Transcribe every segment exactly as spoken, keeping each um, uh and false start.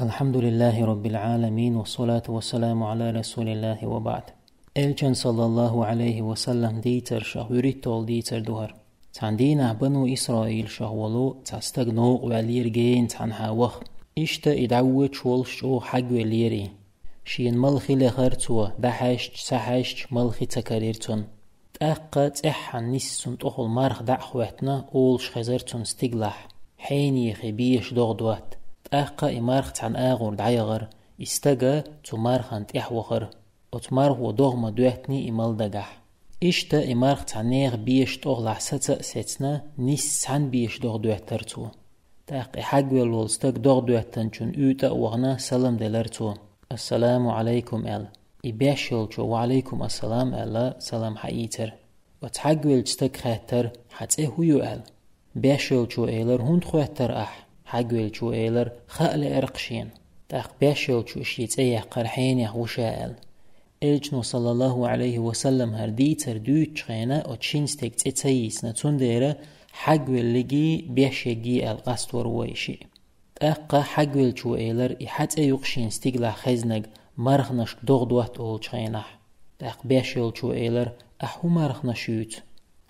الحمد لله رب العالمين، والصلاة والسلام على رسول الله وبعد. Элчан, саллаллаху алейхи ва саллам, дийцар шах вуьрхӀитталгӀа дийцар ду хӀара. Цхьан дийнахь Бану Исраил шах волу цхьа стаг новкъа ваьллера гена цхьанхьа ваха. Иштта и дӀавоьдуш волуш чӀогӀа хьагвеллера и. Шена мала хила яхара цо, дӀахьаьжча, ца хьаьжча, мала хи ца карийра цунна. ТӀаккха цӀеххьана нисса цунна тӀехула марха дӀа а хӀоьттина, олуш хезара цунна стигалахь: «Хьенехе, беша догӀа дотта». ТӀаккха и марха цхьана агӀор дӀаяхара, и стаг а цу мархан тӀехь вахара. Оцу мархо догӀа ма доьттиний и мала дагахь. Иштта и марха цхьа нехан беша тӀехулахь саца а сецна, нисса цхьана беша догӀа доьттара цо. ТӀаккха и хьагвелла волу стаг догӀа доьттинчун уьйтӀа а вахана, салам делара цо: «Ассаламу Ӏалайкум», – аьлла. И беш йолчо: «Ва Ӏалайкум ассалам», – аьлла, салам хьаийцара. Оцу хьагвеллачу стага хаьттара: «Хьан цӀе хӀун ю?» – аьлла. Беш йолчо элара: «ХӀунда хоьттара ахь?» Хьагвеллачо элара: «Хаа лаьара-кх шена». ТӀаккха беш йолчо шен цӀе яьккхара, хьенех ву ша аьлла. Элчано, саллаллаху алейхи ва саллам, хӀара дийцар дуьйцучу хенахь оцу шина стеган цӀе ца йийцина, цундела хьагвелларгий, беш ергий аьлла къаставора вай шиъ. ТӀаккха хьагвеллачо элара: «И хьан цӀе ю-кх шена стигалахь хезнарг, марханашка догӀа дотта олучу хенахь». ТӀаккха беш йолчо элара: «Ахь хӀун марханаш юьйцу?»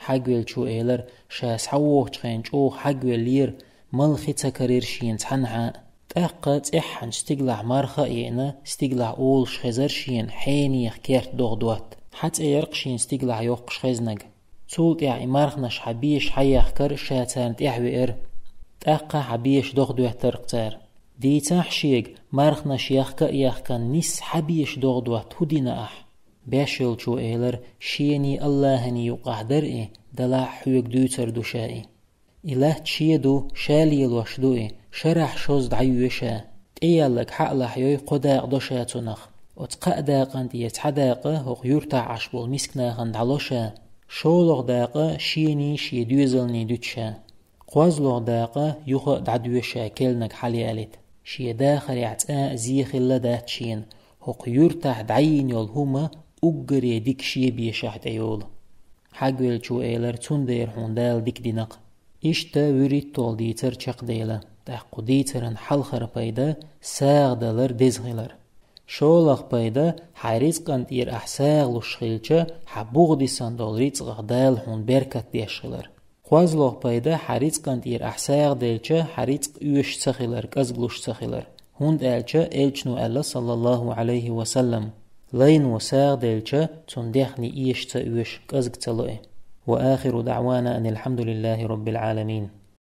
Хьагвеллачо элара: «Ша схьавогӀучу хенахь чӀогӀа хьагвеллера, мала хи ца карийра шена цхьанхьа а». ТӀаккха цӀеххьана стигалахь марха а еана, стигалахь олуш хезара шена: «Хьенеха, керта догӀа дотта». Хьан цӀе яра-кх шена стигалахь йоккхуш хезнарг. Цул тӀаьхьа и марханаш хьан беша хьаяхкара, ша царна тӀаьхьа веара. ТӀаккха хьан беша догӀа доьттара-кх цара. Дийцахь шега, марханаш яхка а яхкана, нисса хьан беша догӀа дотта хӀун дина ахь? Беш йолчо элара: «Шений Аллахьаний юкъахь дара и, делахь а хьоьга дуьйцур ду ша и. И латта шен ду, ша лелош ду и, шарахь шозза дӀайоь ша. ТӀеяьлларг хьа а лахьйой, кхо дакъа до ша цунах. Оцу кхаа дакъана тӀера цхьа дакъа хӀокху юьртахь Ӏаш болу мисканахана дӀало ша. ШолгӀа дакъа шений, шен доьзалний дуьту ша. КхозлагӀа дакъа юха а дӀадоь ша, керниг хьалаялийта. Шен дахарехь цкъа а зе хилла дац шена, хӀокху юьртахь дӀайийна йолу хӀума уггаре дика шен бешахь тӀейолу». Хьагвеллачо элара: «Цундела хьуна Дала дика дина-кх». Иштта вуьрхӀитталгӀа дийцар чекхдела. ТӀаккха кху дийцаран хьалхара пайда сагӀа далар деза хилар. ШолгӀа пайда: хьайн рицкъана тӀера ахь сагӀа луш хилча, хьан бухадисина долу рицкъах Дала хьуна беркат деш хилар. КхозлагӀа пайда: хьан рицкъана тӀера ахь сагӀа делча, хьан рицкъ оьшуш ца хилар, кӀезиглуш ца хилар. ХӀунда аьлча Элчано аьлла, саллаллаху алейхи ва саллам: «Лайно сагӀа делча, цунна дехний эша ца оьшу, кӀезиг ца ло и». وآخر دعوانا أن الحمد لله رب العالمين.